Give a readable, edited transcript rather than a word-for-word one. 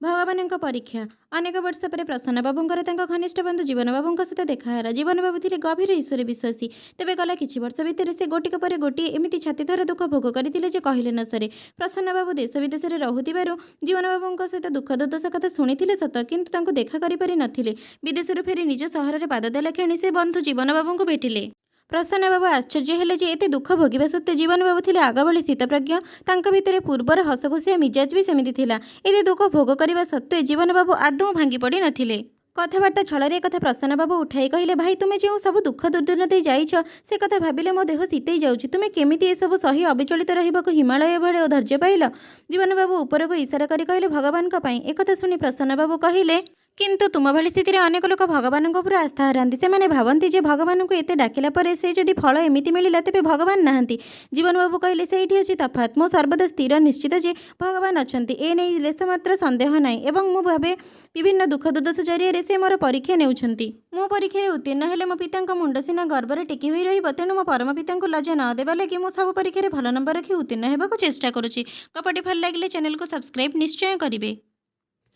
ଭଗବାନଙ୍କ ପରୀକ୍ଷା। ଅନେକ ବର୍ଷ ପରେ ପ୍ରସନ୍ନବାବୁଙ୍କର ତାଙ୍କ ଘନିଷ୍ଠ ବନ୍ଧୁ ଜୀବନବାବୁଙ୍କ ସହିତ ଦେଖାହେଲା। ଜୀବନବାବୁ ଥିଲେ ଗଭୀର ଈଶ୍ୱର ବିଶ୍ୱାସୀ। ତେବେ ଗଲା କିଛି ବର୍ଷ ଭିତରେ ସେ ଗୋଟିକ ପରେ ଗୋଟିଏ ଏମିତି ଛାତିଥରା ଦୁଃଖ ଭୋଗ କରିଥିଲେ ଯେ କହିଲେ ନ ସରେ। ପ୍ରସନ୍ନବାବୁ ଦେଶ ବିଦେଶରେ ରହୁଥିବାରୁ ଜୀବନବାବୁଙ୍କ ସହିତ ଦୁଃଖ ଦୁର୍ଦ୍ଦଶା କଥା ଶୁଣିଥିଲେ ସତ, କିନ୍ତୁ ତାଙ୍କୁ ଦେଖା କରିପାରି ନଥିଲେ। ବିଦେଶରୁ ଫେରି ନିଜ ସହରରେ ପାଦ ଦେଲା କ୍ଷଣି ସେ ବନ୍ଧୁ ଜୀବନବାବୁଙ୍କୁ ଭେଟିଲେ। ପ୍ରସନ୍ନବାବୁ ଆଶ୍ଚର୍ଯ୍ୟ ହେଲେ ଯେ ଏତେ ଦୁଃଖ ଭୋଗିବା ସତ୍ତ୍ୱେ ଜୀବନବାବୁ ଥିଲେ ଆଗଭଳି ସ୍ଥିତପ୍ରଜ୍ଞ। ତାଙ୍କ ଭିତରେ ପୂର୍ବର ହସଖୁସିଆ ମିଜାଜ ବି ସେମିତି ଥିଲା। ଏତେ ଦୁଃଖ ଭୋଗ କରିବା ସତ୍ତ୍ୱେ ଜୀବନବାବୁ ଆଦୌ ଭାଙ୍ଗିପଡ଼ି ନଥିଲେ। କଥାବାର୍ତ୍ତା ଛଳରେ ଏକଥା ପ୍ରସନ୍ନବାବୁ ଉଠାଇ କହିଲେ, ଭାଇ, ତୁମେ ଯେଉଁ ସବୁ ଦୁଃଖ ଦୁର୍ଦ୍ଦିନ ଦେଇ ଯାଇଛ, ସେ କଥା ଭାବିଲେ ମୋ ଦେହ ଶୀତେଇ ଯାଉଛି। ତୁମେ କେମିତି ଏସବୁ ସହି ଅବିଚଳିତ ରହିବାକୁ ହିମାଳୟ ଭଳି ଧୈର୍ଯ୍ୟ ପାଇଲ? ଜୀବନବାବୁ ଉପରକୁ ଇଶାରା କରି କହିଲେ, ଭଗବାନଙ୍କ ପାଇଁ। ଏକଥା ଶୁଣି ପ୍ରସନ୍ନବାବୁ କହିଲେ, କିନ୍ତୁ ତୁମ ଭଳି ସ୍ଥିତିରେ ଅନେକ ଲୋକ ଭଗବାନଙ୍କ ଉପରୁ ଆସ୍ଥା ହରାନ୍ତି। ସେମାନେ ଭାବନ୍ତି ଯେ ଭଗବାନଙ୍କୁ ଏତେ ଡାକିଲା ପରେ ସେ ଯଦି ଫଳ ଏମିତି ମିଳିଲା, ତେବେ ଭଗବାନ ନାହାନ୍ତି। ଜୀବନବାବୁ କହିଲେ, ସେଇଠି ଅଛି ତଫାତ୍। ମୁଁ ସର୍ବଦା ସ୍ଥିର ନିଶ୍ଚିତ ଯେ ଭଗବାନ ଅଛନ୍ତି, ଏ ନେଇ ଲେଶମାତ୍ର ସନ୍ଦେହ ନାହିଁ ଏବଂ ମୁଁ ଭାବେ ବିଭିନ୍ନ ଦୁଃଖ ଦୁର୍ଦ୍ଦଶା ଜରିଆରେ ସେ ମୋର ପରୀକ୍ଷା ନେଉଛନ୍ତି। ମୁଁ ପରୀକ୍ଷାରେ ଉତ୍ତୀର୍ଣ୍ଣ ହେଲେ ମୋ ପିତାଙ୍କ ମୁଣ୍ଡ ସିନା ଗର୍ବରେ ଟେକି ହୋଇ ରହିବ। ତେଣୁ ମୋ ପରମ ପିତାଙ୍କୁ ଲଜ୍ଜା ନ ଦେବା ଲାଗି ମୁଁ ସବୁ ପରୀକ୍ଷାରେ ଭଲ ନମ୍ବର ରଖି ଉତ୍ତୀର୍ଣ୍ଣ ହେବାକୁ ଚେଷ୍ଟା କରୁଛି। ଗପଟି ଭଲ ଲାଗିଲେ ଚ୍ୟାନେଲକୁ ସବସ୍କ୍ରାଇବ୍ ନିଶ୍ଚୟ କରିବେ।